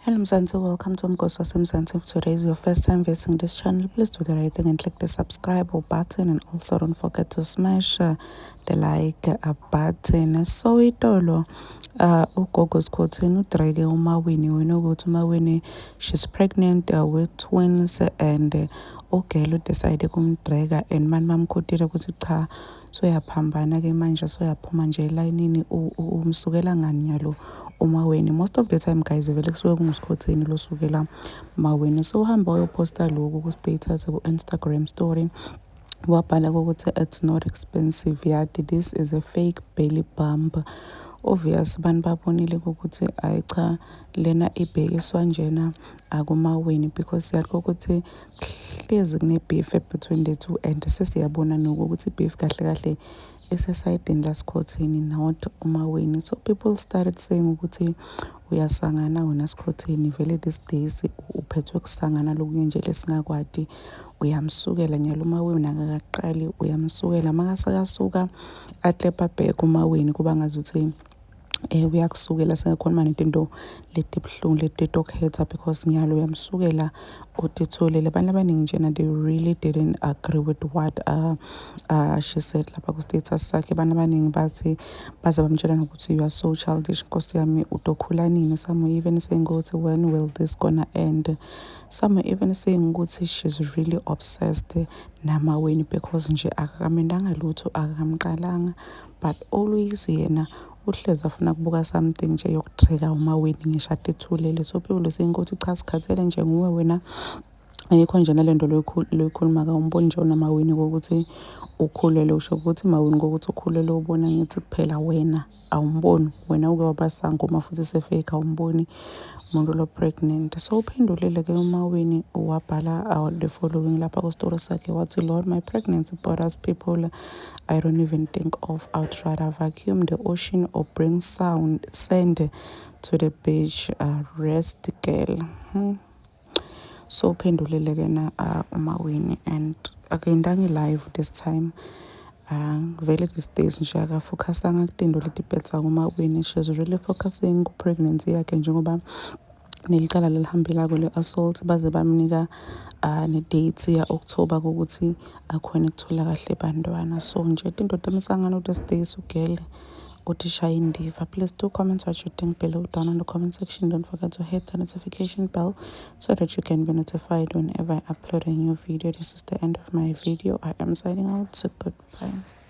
Hello Mzansi, welcome to Umgosi Wasemzansi. If today is your first time visiting this channel, please do the right thing and click the subscribe button, and also don't forget to smash the like button. So itolo ugogo Skhotheni udrage uMaweni wena ukuthi uMaweni, she's pregnant with twins, and ugirl udecide kumdraga and mani bamkhutile ukuthi cha, soyaphambana-ke manje, soyaphuma nje elayinini, umsukela ngani nyalo uMaweni? Most of the time, guys, vele kusuke kunguSikhotheni losukela Maweni. So uhamba wayophosta lokhu ku-status ku-Instagram story, wabhala ukuthi, "It's not expensive yati, this is a fake belly bump." Obvious abantu babonile ukuthi ayi cha, lena ibhekiswa njena akuMaweni, because yakho ukuthi hlezi kune-beef between the two, and sesiyabona nokuthi i-beef kahle kahle isesayidini laSikhotheni, not uMaweni. So people started saying ukuthi uyasangana wena Sikhotheni, vele these days uphethwe kusangana lokunye nje lesingakwati, uyamsukela nyalo uMaweni, akakaqali uyamsukela makasakasuka aclapha back uMaweni, kuba ngazuthi uyakusukela, sengakhona manje into leti buhlungu leti tokhetha, because nyalo uyamsukela utitholele. Abantu abaningi njena, they really didn't agree with what she said lapha ku-status sakhe. Abantu abaningi bathi baze bamtshela nokuthi, "You are so childish, nkosi yami, utokhula nini?" Some were even saying ukuthi, "When will this gonna end?" Some were even saying ukuthi she's really obsessed naMaweni, because nje akakamendanga lutho, akakamqalanga, but always yena uhlezi afuna kubuka something nje yokudraga uMaweni ngisho ethulele. So people saying ukuthi cha, sikhathele nje nguwe wena, ayikho nje nalento loyikhuluma, kawumboni nje unaMaweni kokuthi ukhulelwe, usho ukuthi Maweni kokuthi ukhulelwe ubona ngithi kuphela wena awumboni, wena uke waba sangoma futhi sefake, awumboni umuntu lo pregnant. So uphendulile-ke uMaweni, wabhala the following lapha ku-story sakhe, wathi, "Lord, my pregnancy bothers people I don't even think of. I'd rather vacuum the ocean or bring sound sand to the beach. Rest, girl." So uphendulile-ke na uMaweni, and akendanga live this time. Vele these days nje akafocusanga kutinto letibhedza kuMaweni. She's really focusing ku-pregnancy yakhe, njengoba nelicala lelihambelako le-assault baze bamnika ne-date ya-October kokuthi akhone ukuthola kahle bantwana. So nje tinto temsangano these days, ugirl uthi shaya indiva. Please do comment what you think below down in the comment section. Don't forget to hit the notification bell so that you can be notified whenever I upload a new video. This is the end of my video. I am signing out, so goodbye.